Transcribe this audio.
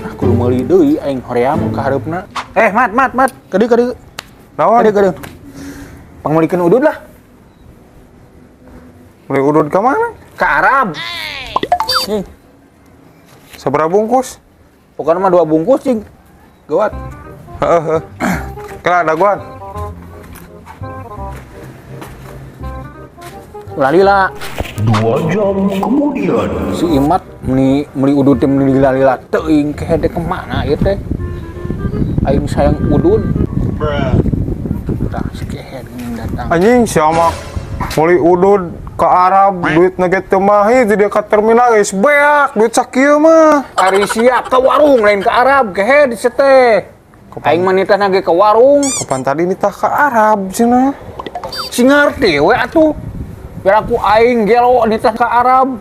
Ah, kudu meuli deui aing hoream ka hareupna. Eh, Mat, Mat, Mat, kadieu kadieu. Naon? Kadieu kadieu. Pangmeulikeun udud lah. Beli udud ke mana? Ke Arab. Nih, Sabaraha bungkus? Pokoknya mah 2 bungkus cing. Gawat. Heeh, heeh. Kela dagoan. Ulah lila. 2 jam kemudian. Si Imat meni udud teh meni lila-lila teuing kehe teh kemana ieu teh? Aing sayang udud. Tah si kehe geuning datang. Anjing si Amak meuli udud ke Arab duit ge teu mahi jadi ka terminal geus beak duit sakieu mah. Ari sia ke warung lain ke Arab kehe di teh. Aing mah nitahna ge ke warung. Kapan tadi nitah ke Arab cenah? Si ngarti we atuh. Biar aku aing gelo nitah ke Arab.